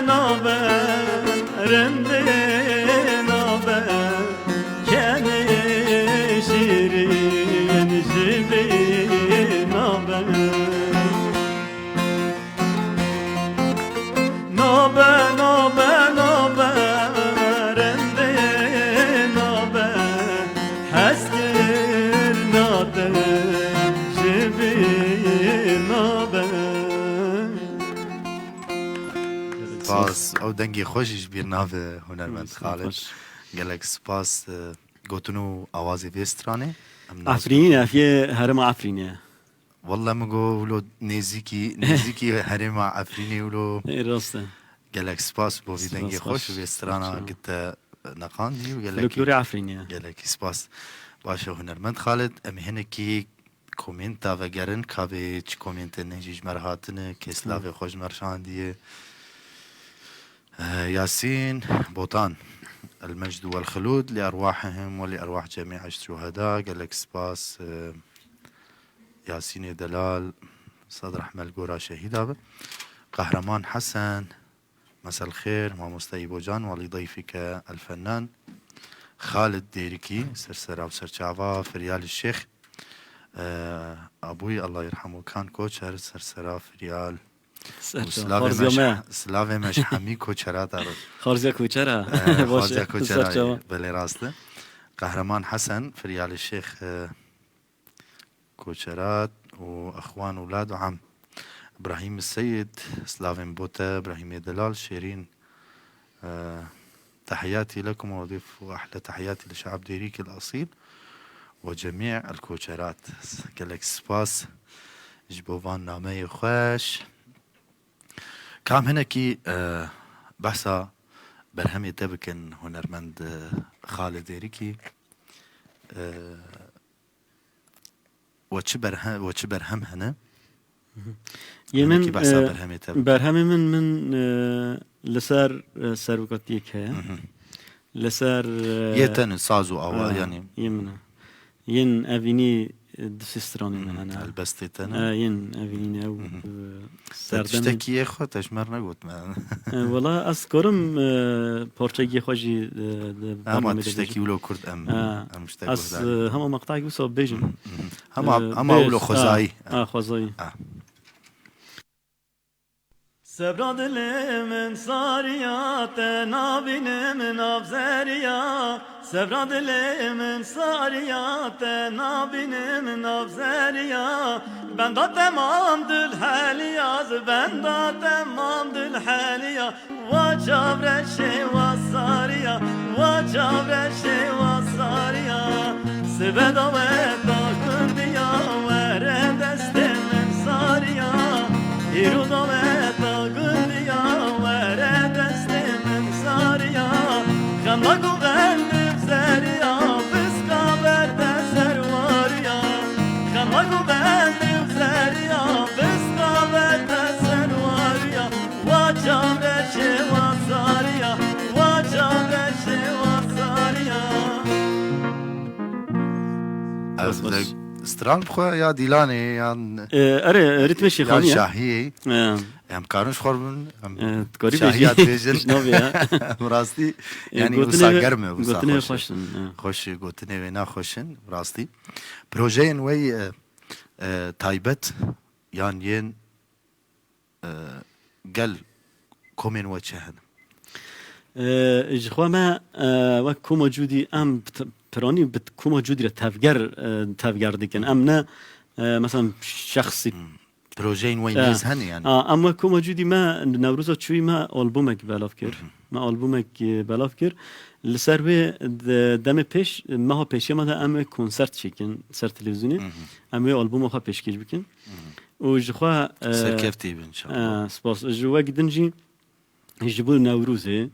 nabe, rindê nabe, kenê şîrîn ji vê nabe. Nabe, nabe, nabe, rindê nabe, hezkirina te ji vê nabe. Spas. Ew dengê xwe jî ji bîr nabe, hunermend Spas. Xalid. Gelek spas. E, gotin û awazê vê stranê. Em nas Efrînî, ev yê herêma Efrînê ye. Welle min got wilo nêzîkî, nêzîkî herêma Efrînê wilo. Ê, rast e. Gelek spas bo vî Spas, dengê xweş spas. Û vê strana Spas. Ki te neqandî û gelekî Folklorê Efrînê ye. Gelekî spas. Baş e hunermend Xalid, em hinekî komenta vegerin, ka bê çi komêntên jî ji me re hatine, kê Spas. Silavê xwe ji me re şandiye. Eh, Yasîn Botan, المجد والخلود لأرواحهم ولأرواح جميع الشهداء. Gelek spas. Eh, Yasînê Delal, Sad rehme li gora şehîda be. Qehreman Hesen, Mesel xêr, Mamoste Îbocan, welî dayfike el-fenan. Xalid Dêrikî, sersera û serçava, Firyalî Şêx. Ee, Abûyî, Allah yerhamu, Kan Koçer, sersera Firyal. Û Serçava. Silavê Xarziya meş-, me. Silavê meş Hemî Koçera daro. Xarziya Koçera. Ee, Baş e. Xarziya Koçera, Serçava. Belê rast e. Qehreman Hesen, Firyalî Şêx, e, Koçerat û exwan û lad û am. Îbrahîm Seyid, slavên bo te, Îbrahîmê Delal, Şêrîn, e, تحياتي لكم وأضيف أحلى تحياتي لشعب ديريك الأصيل وجميع الكوتشرات. Gelek spas ji bo van nameyê xweş. Kam hinekî, e, behsa berhemê te bikin, hunermend, e, Xalid Êrikî. E, We çi berhe-, we çi berhem hene? Yê min, Hinekî behsa e, berhemê te bike. Berhemê min, min, e, li ser, e, serokatiyek heye. Hı hı. Li ser, e, Yê te ne, saz û awa, e, yanî. Yê min e. Yên evînî, e, du sê stranê min Hı hı. hene. Helbestê te ne? E, yên evînî ne ew, Hı hı. e, Te Serdemê. Tiştekî yê xwe te ji me re negotme. E, wela ez karim, e, parçeyekê xwe jî, e, di Ama bernamê de tiştekî bêjim. Wilo kurt em, E, em ji te ez, guhdarî. E, hema meqtayek wisa bêjim. Hı hı. Hema, E, hema bêj, wilo xwezayî. A, a, xwezayî. A. Sebra dilê min sariya te nabînim nav zeriya. Sevra dilê min sariya, te nabînim nav zeriya. Benda te mam dil heliya, zi benda te mam dil heliya. Wa çavreşê wa sariya, wa çavreşê wa sariya. Sibe daweta gundiya, were destê min sariya. Îro daweta gundiya, were destê min sariya. Xemla ku xendim zeriya, piska berde serwariya. Xemla ku xendim zeriya, piska berde serwariya. Wa çavreşê wa sariya, wa çavreşê wa sariya. Ez Baş, baş. de stran xwe ya Dîlanê yan E, erê, ritmê ya Şêxanî ye. Şahiyê. E. Em karin ji xwe bin, em E, tu karî şahiya bêjî. dibêjin. Ji navê ye. Em rastî, E, yanî gotinê wisa wê, germ e, wisa gotinê wê xweş e. xweş in, e. Xweş e, gotinê wê naxweş in, rastî. Projeyên we, e, e, taybet yan yên, e, gel komên we çi hene? E, ji xwe me, e, wek koma Cûdî em bi t-, piranî bi t-, koma Cûdî re tevger, e, tevger dikin. Em ne, e, mesela şexsî Hmm. Projeyên we E, nêz hene yani? A, em wek koma Cûdî me Newroza çûyî me albumek belav kir. Hı hı. Me albumek, e, belav kir. Li ser wê de-, demê pêş, meha pêşiya me de em ê konsert çêkin ser televîzyonê. Hı hı. Em wê albuma xwe pêşkêş bikin. Hı hı. Û ji xwe, e, Serkeftî bin inşallah. E, spas. Ji wek din jî ji bo Newrozê,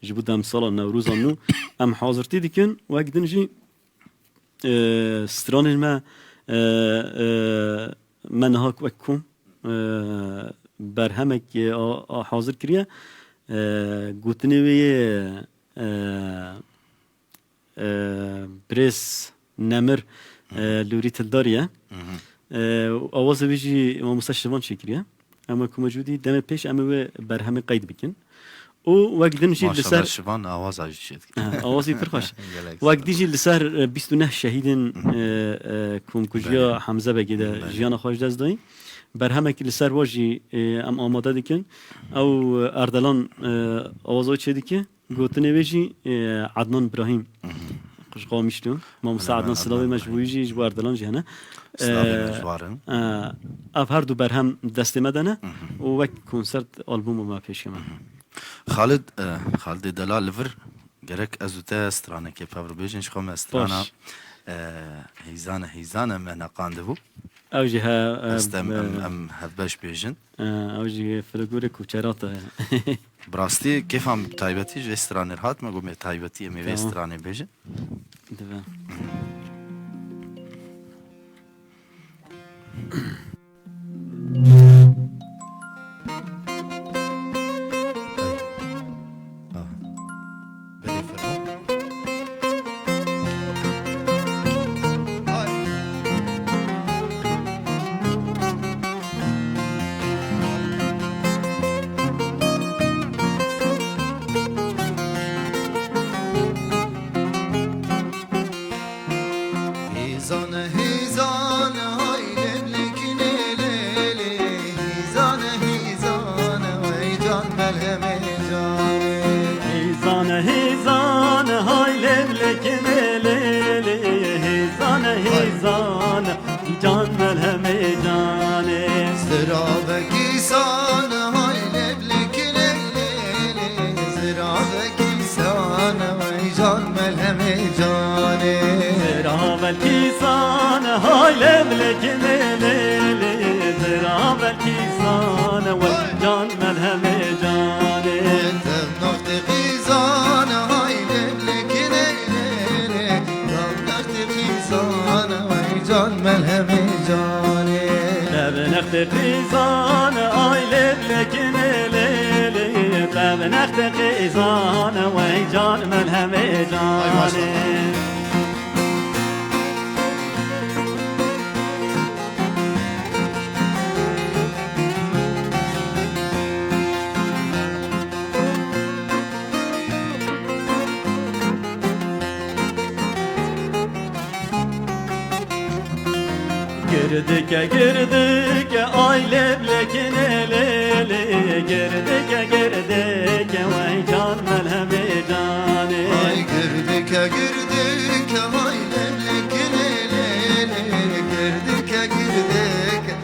ji bo demsala Newroza nû em hazirtî dikin. Wek din jî e, stranên me, e, e, me niha wek kom, e, berhemek, e, a, a hazir kiriye. E, gotinê wê yê, e, e, birêz Nemir, e, Hı hı. Lûrî Tildarî ye. Hı hı. E, awazê wî jî Mamoste Şivan çêkiriye. Em wek ku me jû dî demê pêş em ê wê berhemê qeyd bikin. Û wek din jî li Maşallah, ser şivan awaza jî çêdike. Ha, awazî pir xweş. Gelek Wek sağ din jî li ser, e, bîst û neh şehîdên, e, e, komkujiya Belê. Hemze Begê de Belê. jiyana xwe ji dest dayîn. Berhemekî li ser wa jî, e, em amade dikin. Ew, e, Erdelan, e, awaza çêdike. Gotinê wê jî, e, Adnan Birahîm. Mhm. Ji Qamişlo. Mamoste Belê, Adnan, Adnan silavê me ji bo wî Birahîm. jî, ji bo Erdelan jî hene. Silavê me E, ji war in. e, ev her du berhem destê me de ne Mhm. û wek konsert albûma me pêşiya me. Mhm. Xalid, e, Xalidê Delal li vir gerek ez û te stranekê pev re bêjin, ji xwe me strana, Baş. e, Heyzane, Heyzane me neqandibû. Ew jî he, e, Hestem em, e, em hevbeş bêjin. E, ew jî folklorê koçerata ye. Bi rastî kêfa min bi taybetî ji vê stranê re hat, me got me taybetî em ê vê Tamam. stranê bêjin. Dibe. Ah. Belê, fermo. Hîzan, hîzan, hay lêvlekî lê lê lê. Hîzan, hîzan, wey can melhemê canê. Hîzan, hîzan, hay lêvlekî lê lê lê. Hîzan, hîzan, can melhemê canê. Ziravekî san, hay lêvlekî lê lê lê. Ziravekî san, wey can melhemê canê. Ziravekî san, hay lêvlekî lê lê lê. Ziravekî san, wey can melhemê canê. Tevnaxtê qîzan, hay lêvlekî lê lê lê. Tevnaxtê qîzan, wey can melhemê canê. Tevnaxtê qîzan, ay lêvlekî lê lê lê. Tevnaxtê qîzan, wey can melhemê Ay, maşallah. canê. Girdike, girdike, ay lêvlekî lê lê lê. Girdike, girdike, wey can melhemê canê. Ay girdike, girdike, ay lêvlekî lê lê lê. Girdike, girdike,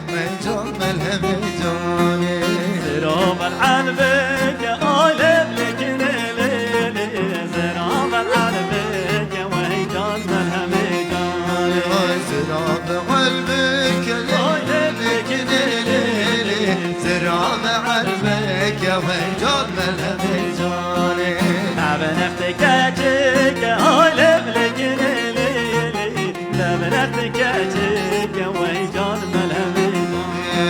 Can melhemê canê. Ziravel elbeke, ay lêvlekî lê lê lê. Ziravel elbeke, wey can melhemê canê. Ay ziravel elbeke, ay lêvlekî lê lê lê. Ziravel elbeke, wey can melhemê canê. Navê nextê keçike, ay lêvlekî lê lê lê. Navê nextê keçike, wey can melhemê canê.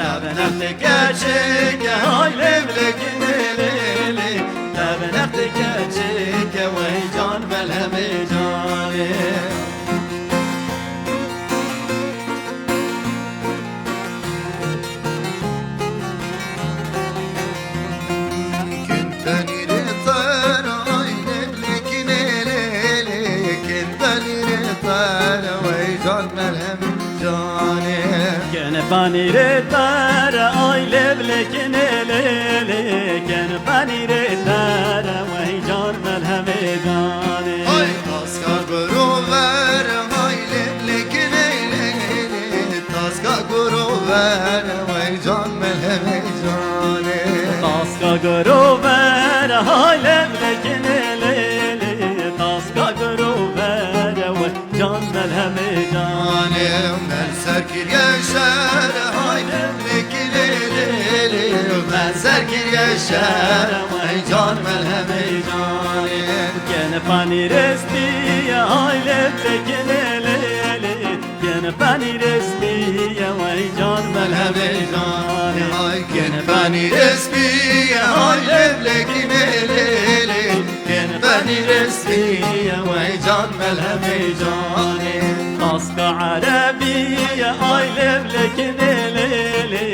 Navê nextê keçike, hay lêvlekî lê lê lê. Navê nextê keçike, wey can melhemê canê. Kin penîrê ter, ay lêvlekî lê lê lê. Kin penîrê ter, wey can melhem canê. Kin penîrê ter, ay lêvlekî lê lê lê. Kin penîrê ter, wey can melhemê canê. Ay taska goro ver, ay lêvlekî lê lê lê. Taska goro ver, wey can melhemê canê. Taska goro ver, hay lêvlekî lê lê lê. Taska goro ver, wey can melhemê canê. Canê, me li ser kiriye şer, hay lêvlekî lê lê lê. Me li ser kiriye şer, wey can melhemê canê. Kin penîrê spî ye, hay lêvlekî lê lê lê. Kin penîrê spî ye, wey can melhemê canê. Ay kin penîrê spî ye, ay lêvlekî lê lê lê. Kin penîrê spî ye, wey can melhemê canê. Taska erebî ye, ay lêvlekî lê lê lê.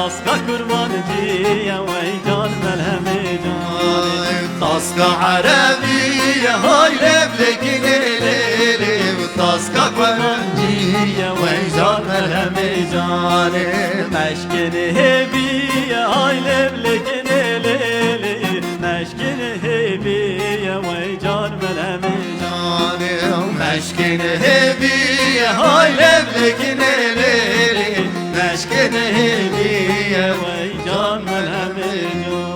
Taska kurmancî ye wey can melhemê canê. Taska erebî ye hay levlekî lê lê lê. Taska kurmancî ye wey can melhemê canê. Meşkên hêvî ye hay levlekî lê lê lê. Meşkên hêvî ye wey can melhemê canê. Meşkên hêvî ye hay levlekî lê lê lê. Meşkên hêvî ye wey can melhemê canê.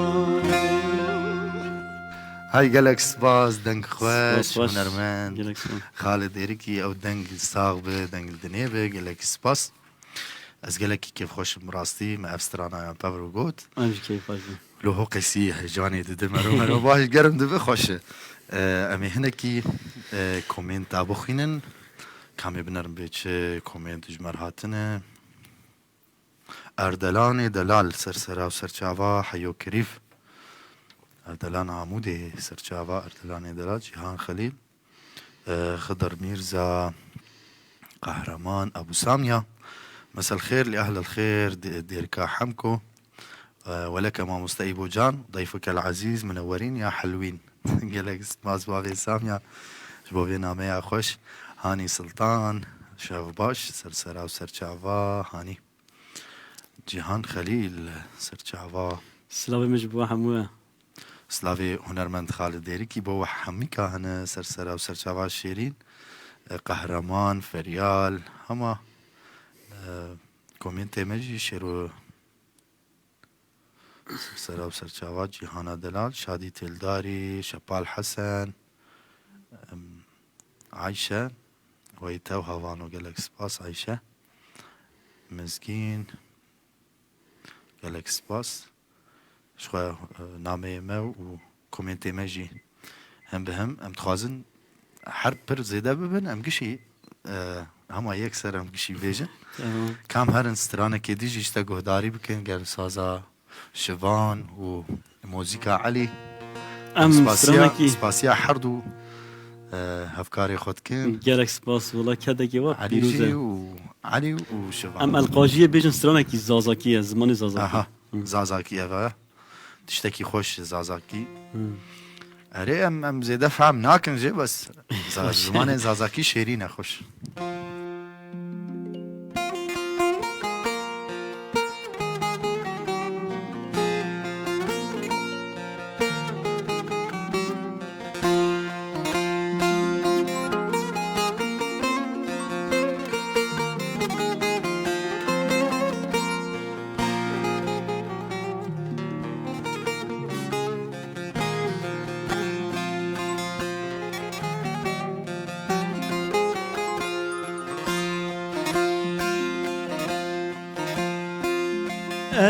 Hay gelek spas, deng xweş, Spas xweş. Hunermend Gelek spas. Xalid Êrikî, ew deng sax bi, deng li dinê bi, gelek spas. Ez gelekî kêfxweş im rastî, me ev strana ya pevro got. Em jî kêfxweş bin. Lo ho qesî heyecanê dide mero mero baş germ dibe xweş e. Em ê hinekî, e, komênta bixwînin. Kamê binerim bê çi komênt ji me re hatine. Erdelanê Delal, sersera û serçava heyo kirîv. Erdelan Amûdê, serçava Erdelanê Delal, Cîhan Xelîl, e, Xidir Mîrza, Qehreman, Ebû Samya. Mesel xêr li ehlil xêr, dê-, Dêrika Hemko. E, weleke mamoste Îbo Can, dayfike el ezîz, minewerîn ya helwîn. Gelek spas bavê Samya ji bo vê nameya xweş. Hanî Sultan, şev baş, sersera û serçava, Hanî. Cîhan Xelîl, serçava. Silavê min ji bo hemû ye. Silavê hunermend Xalid Dêrikî bo we hemîka hene sersera û serçava şêrîn, e, Qehreman, Feryal, hema, e, komêntê me jî şêro sersera û serçava Cîhana Delal, Şadî Têldarî, Şepal Hesen, em, Ayşe, wey tev havano gelek spas Ayşe. Mizgîn, gelek spas. Ji xwe, e, nameyê me û komêntê me jî hem bi hem. Em dixwazin her pir zêde bibin, em gişî, e, hema yek ser em gişî bêjin. Tamam. Kam herin stranekê dî jî ji te guhdarî bikin, gel saza Şivan û muzîka Elî. Em Spasiya, stranekî spasiya her du, e, hevkarê xwe dikin. Gelek spas, wela kedekê we Elî pîroz jî e. Û Elî û Şivan. Em elqajiyê bêjin stranekî zazakî ye, zimanê zazakî. Aha, Hı. Zazakî ev e. Tiştekî xweş zazakî. Hı. Erê em, em zêde fehm nakin jê bes. Za-, Xweş. Zimanê zazakî şêrîn e, xweş.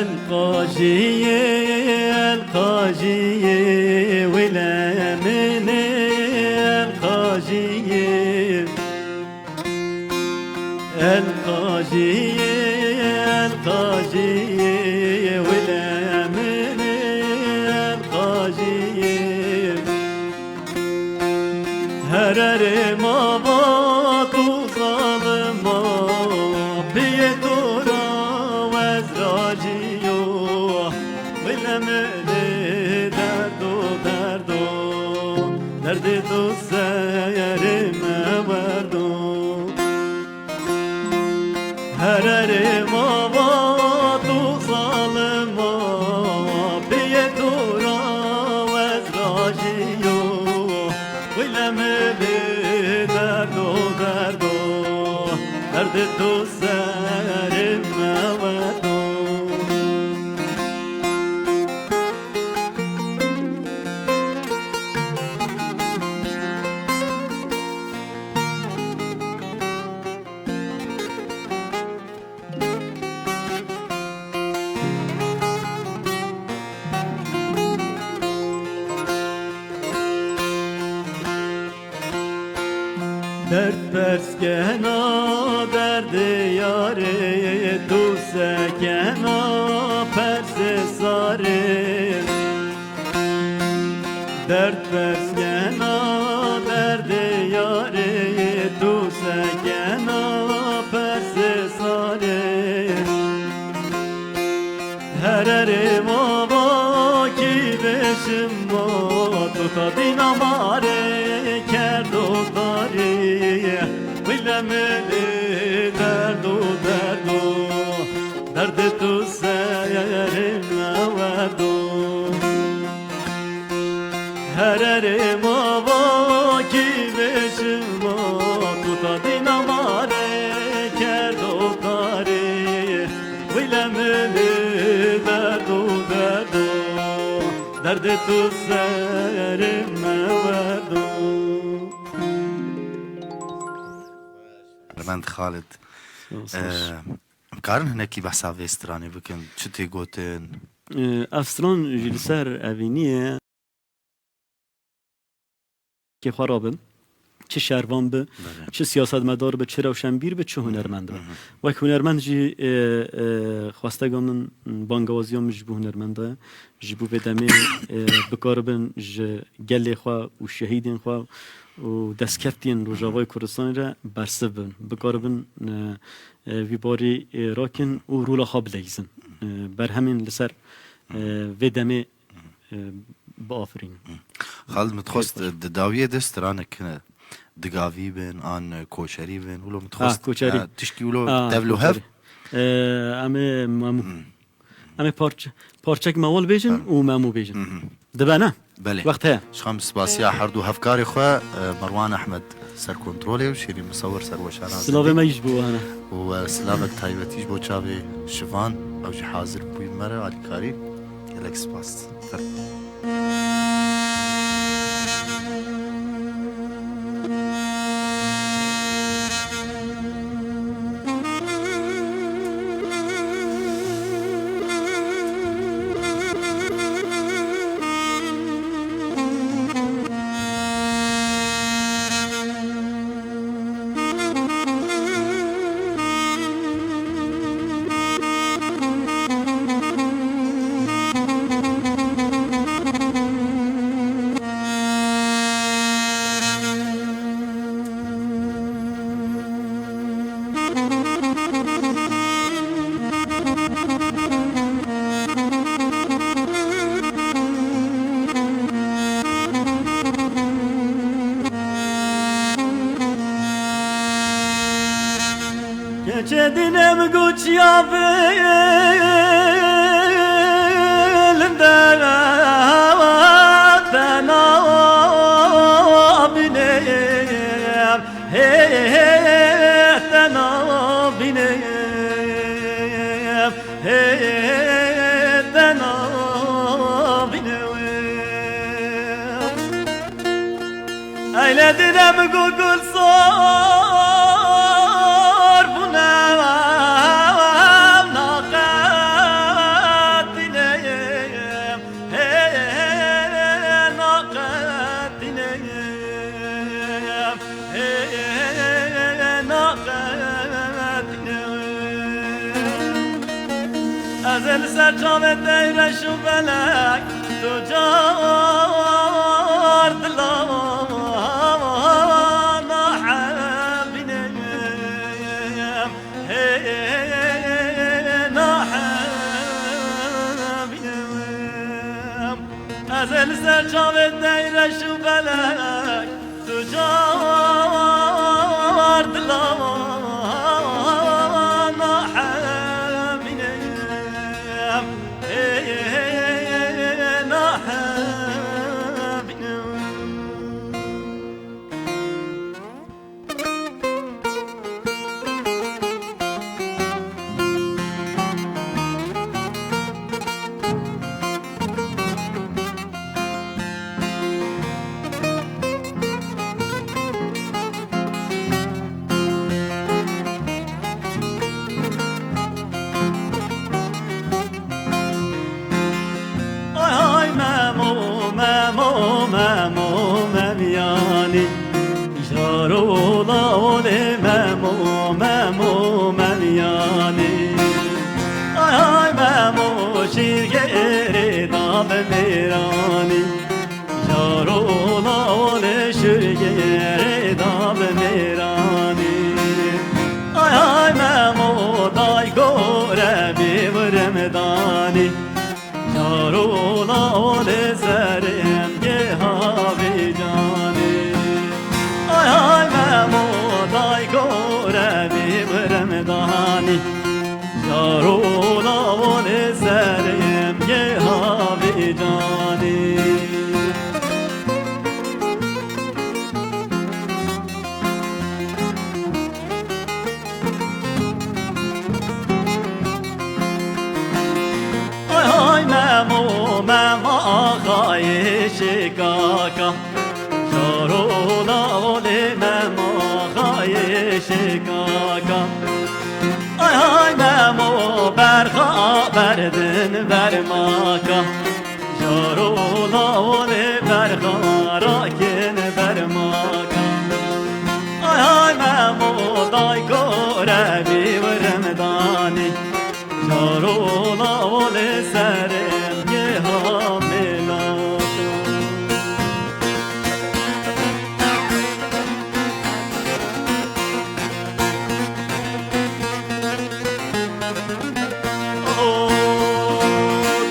Elqajiyê, elqajiyê, wile min ê, elqajiyê. Elqajiyê, elqajiyê, wile min ê, elqajiyê. Hererê ma va tu zalima, piyê tu ra wez rajiyo. Wile min ê derdo, derdo, derdê tu serê me werdo. Hererê ma va tu zalima, piyê tu ra wez rajiyo. Wile min ê derdo, derdo, derdê tu serê me werdo. Derd pers kena derdê yarê, tu sekena persê sarê. Derd pers kena derdê yarê, tu sekena persê sarê. Rê mavakî vêşim ma, tu ta dîna ma rê kerdo tarî. Wile milê derdo derdo, derdê tu serê me werdo. Hererê mavakî vêşim ma, tu ta dîna ma rê kerdo tarî. Wile milê derdo derdo, derdê tu serê me werdo. Revend Xalid. Sağ ol, sağ ol. Ee, em karin hinekî behsa vê stranê bikin? Çi tê gotin? Ee, ev stran jî li ser evîniyê kê xwe rabin. Çi şervan bi, Belê. Çi siyasetmedar bi, çi rewşenbîr bi, çi hunermend bi. Hı hı. Wek hunermend jî, e, e, xwestega min, bangewaziya min ji bo hunermenda ye. Ji bo vê demê, e, bikaribin ji gelê xwe û şehîdên xwe û destkeftiyên Rojavayê Kurdistanê re bersiv bin. Bikaribin, e, e, vî barî, e, rakin û rola xwe bileyzin. E, berhemên li ser, e, vê demê, e, biafirînin. Xalid, min dixwest, di dawiyê de stranek hene, digavî bin, an koçerî bin, wilo min dixwest, Ha, koçerî. e, tişkî wilo Ha, tevlo hev. koçerî. E, em ê memû. Hmm. Em ê parçe, parçek mewal bêjin Tamam. û memû bêjin. Mhm. Dibe ne? Belê. Wext heye. Ji xwe em spasiya her du hevkarê xwe, e, Merwan Ehmed ser kontrolê û Şêrîn Misewir ser weşana Silavê zindî. me jî ji bo we hene. Û, e, silavek taybetî ji bo çavê Şivan, ew jî hazir bûyî me re alîkarî. Gelek spas. Fer- Keçê dîne min gotiya vê linde te nabîne. Hê, hê, te nabîne. Hê, te nabîne. Eyle dinem gugul sor bu ne naqetine. Hê, naqetine. Hê, naqetine. Ez ê li ser çavê te reş û belek, tu car dila nahebîne. Hê, nahebîne. Ez ê li ser çavê te reş û belek, tu car dila nahebîne. Hê, nahebîne. Carola olê serê em gê havê canê. Ay hay Memo, dayko revî birim danî. Carola olê serê em gê havê canê. Ay hay Memo, Memo axayê şêkaka. Carola olê Memo axayê şêkaka. Ay hay Memo, berxa berdin bermaka. Carola olê berxa rakin bermaka. Ay hay Memo, dayko revî wirim danî. Carola olê serê em gê hamêlaka. O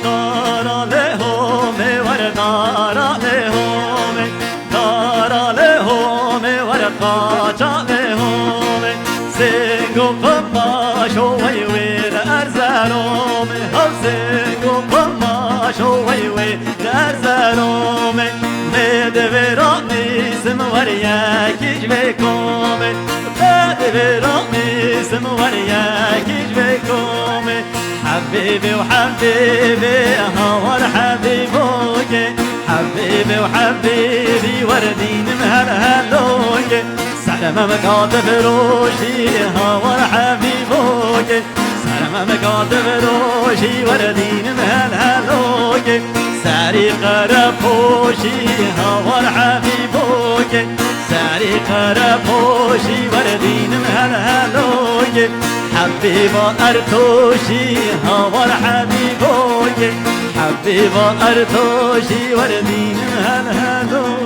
dara lê homê, were dara lê homê, dara lê homê, were qaça lê homê. Sêngo qemaşo wey wê li Erzeromê, hew sêngo qemaşo wey wê li Erzeromê. Mê divê ramîsim wer yekî ji vê komê. Mê divê ramîsim wer yekî ji vê komê. Hebîbê û hebîbê, hawar hebîbokê. Hebîbê û hebîbî, wer dînim hel helokê. Serê me mika difiroşî, hawar hebîbokê. Serê me mika difiroşî, wer dînim hel helokê. Serî qerepoşî, hawar hebîbokê. Serî qerepoşî, wer dînim hel helokê. Hebîba Ertoşî, hawar hebîbokê. Hebîba Ertoşî, wer dînim hel helokê.